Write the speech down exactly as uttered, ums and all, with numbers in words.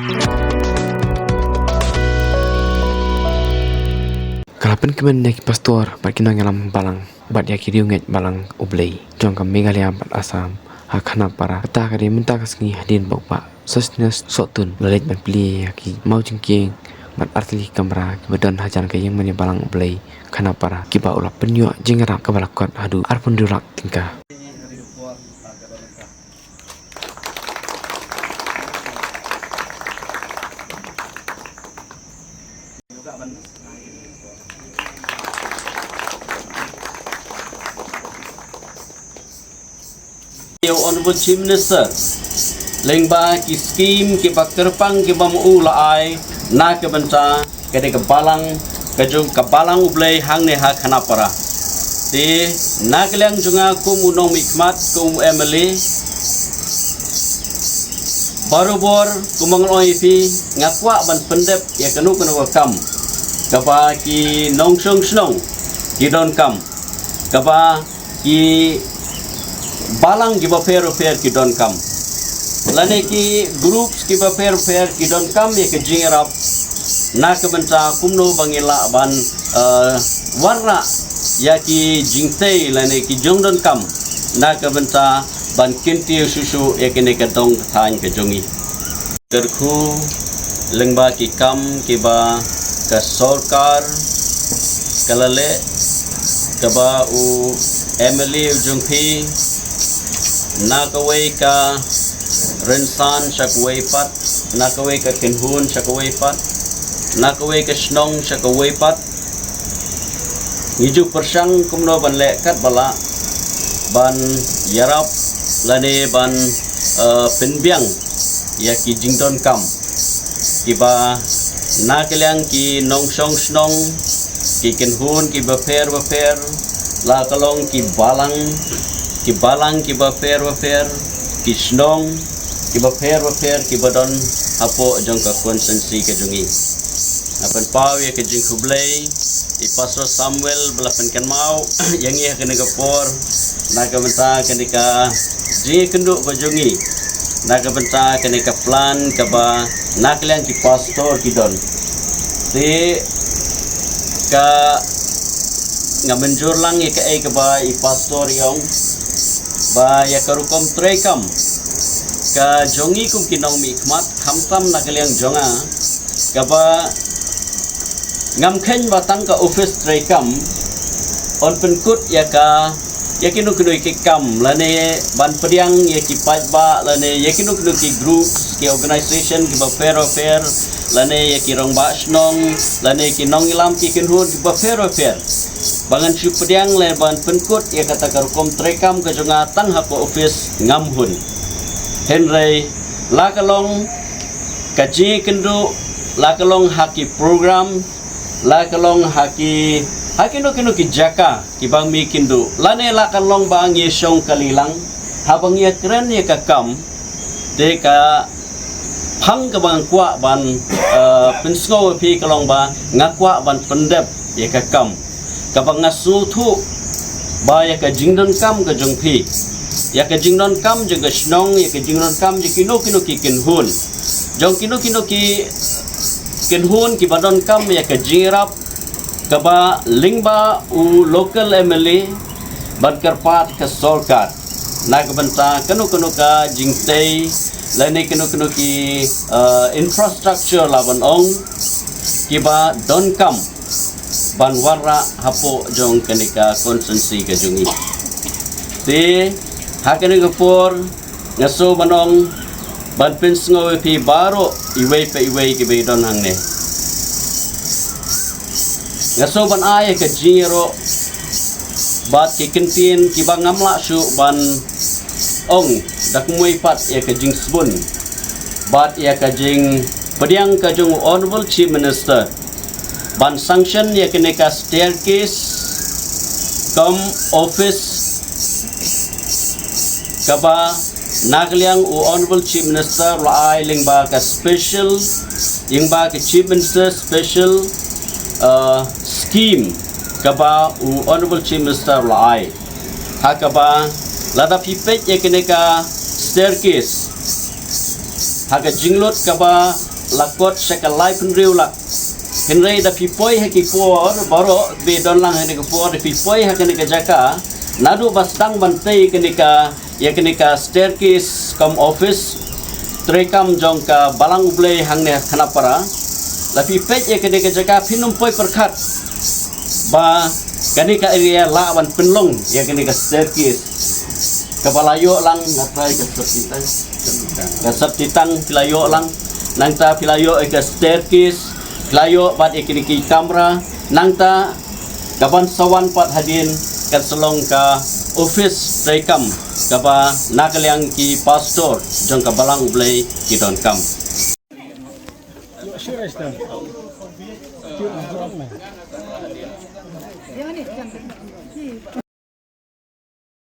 Ka la pynkmen ïa ki pastor bad ki nongïalam balang bad ïa ki riewngeit balang U Blei jong ka Meghalaya bad Assam ha Khanapara. Kata ka dei mynta ka sngi hadien ba u Bah Sosthenes Sohtun u la leit ban plie ïa ki maw jingkieng bad artylli ki kamra kiba don hajan ka ïingmane balang U Blei Khanapara, kiba u la pynïoh jingïarap kaba la kot haduh arphew hynriew lak tyngka. Ïa u Honorable Chief Minister lyngba ki skim kiba kyrpang kiba ma u la ai na ka bynta ka dei ka balang, ka jong ka balang U Blei hangne ha Khanapara. Te na ka liang jong nga kum u nongmihkhmat, kum u M L A, barabor kumba nga la ong ïa phi, nga kwah ban pyndep ïa kano kano ka kam kaba ki nongshong shnong ki donkam, kaba ki balang kiba pher bapher ki donkam, lane ki groups kiba pher bapher ki donkam ïa ka jingïarap na ka bynta kumno ba ngin lah ban, eh, wanrah ïa ki jingtei lane ki jingdonkam na ka bynta ban kyntiew shuh shuh ïa kane ka dong ka thaiñ ka jong ngi. Kyrkhu lyngba ki kam kiba ka sorkar ka la leh, kaba u M L A u jong phi na kawei ka rynsan sha kawei pat, na kawei ka kynhun sha kawei pat, na kawei ka shnong sha kawei pat. Ngi ju pyrshang kumno ban leh katba lah ban ïarap lane ban, eh, pynbiang ïa ki jingdonkam kiba na ka liang ki nongshong shnong, ki kynhun kiba pher bapher, la ka long ki balang, ki balang kiba pher bapher, ki shnong kiba pher bapher kiba don hapoh jong ka constituency ka jong ngi. Nga pynpaw ïa ka jingkhublei i Pastor Samuel ba la pynkynmaw ïa ngi ha kane ka por na ka bynta kane ka jingïakynduh ka jong ngi, na ka bynta kane ka plan kaba na ka liang ki pastor ki don. Te ka nga mynjur lang ïa kaei kaba i pastor i ong ba ïa ka rukom treikam ka jong ngi kum ki nongmihkhmat, khamtam na ka liang jong nga, kaba ngam kheiñ ba tang ka office treikam yn pynkut ïa ka, ïa kino kino ki kam lane ban pdiang ïa ki paidbah lane ïa kino kino ki groups, ki organisation kiba pher bapher, lane ïa ki rangbah shnong, lane ki nongïalam ki kynhun kiba pher bapher, ba ngan shu pdiang lane ban pynkut ïa kata ka rukom treikam ka jong nga tang ha ka office ngam hun. Hynrei la ka long ka jingïakynduh, la ka long ha ki program, la ka long ha ki, ha kino kino ki jaka kiba ngi ïakynduh, lane la ka long ba ngi shong kali lang haba ngi ïakren ïa ka kam. Te ka phang kaba nga kwah ban, eh, pynsngew ïa phi ka long ba nga kwah ban pyndep ïa ka kam kaba nga sngewthuh ba ïa ka jingdonkam ka jong phi, ïa ka jingdonkam jong ka shnong, ïa ka jingdonkam jong kino kino ki kynhun, jong kino kino ki kynhun kiba donkam ïa ka jingïarap kaba lyngba u local M L A bad kyrpad ka sorkar na ka bynta kano kano ka jingtei lane kano kano ki, eh, infrastructure la ban ong kiba donkam ban wanrah hapoh jong kane ka constituency ka jong ngi. Te ha kane ka por nga sngewbha ban ong, ban pynsngew ïa phi baroh iwei pa iwei kiba don hangne. Nga sngewbha ban ai ïa ka jingïaroh bad ki kyntien kiba ngam lah shuh ban ong da kumwei pat ïa ka jingsbun bad ïa ka jingpdiang ka jong u Honorable Chief Minister ban sanction ïa kane ka staircase cum office kaba na ka liang u Honorable Chief Minister u la ai lyngba ka special, lyngba ka Chief Minister special, uh, scheme kaba u Honorable Chief Minister u la ai. Ha kaba lada phi peit ïa kane ka staircase, ha ka jinglut kaba la kot sha ka laiphew hynriew lak. Hynrei da phi poi ha ki por baroh, ba don lang ha kane ka por, da phi poi ha kane ka jaka, naduh ba sdang ban tei kane ka, ïa kane ka staircase cum office treikam jong ka Balang U Blei hangne ha Khanapara, la phi peit ïa kane ka jaka, phin ym poi pyrkhat ba kane ka area lah ban pynlong ïa kane ka staircase. Kaba la ïoh lang, nga trai ka septic tank. Ka septic tank phi la ïoh lang. Nangta phi la ïoh ïa ka staircase, phi la ïoh bad ïa kine ki kamra. Nangta kaban sa wan pat hadien kan sa long ka office treikam kaba na ka liang ki pastor jong ka Balang U Blei ki donkam.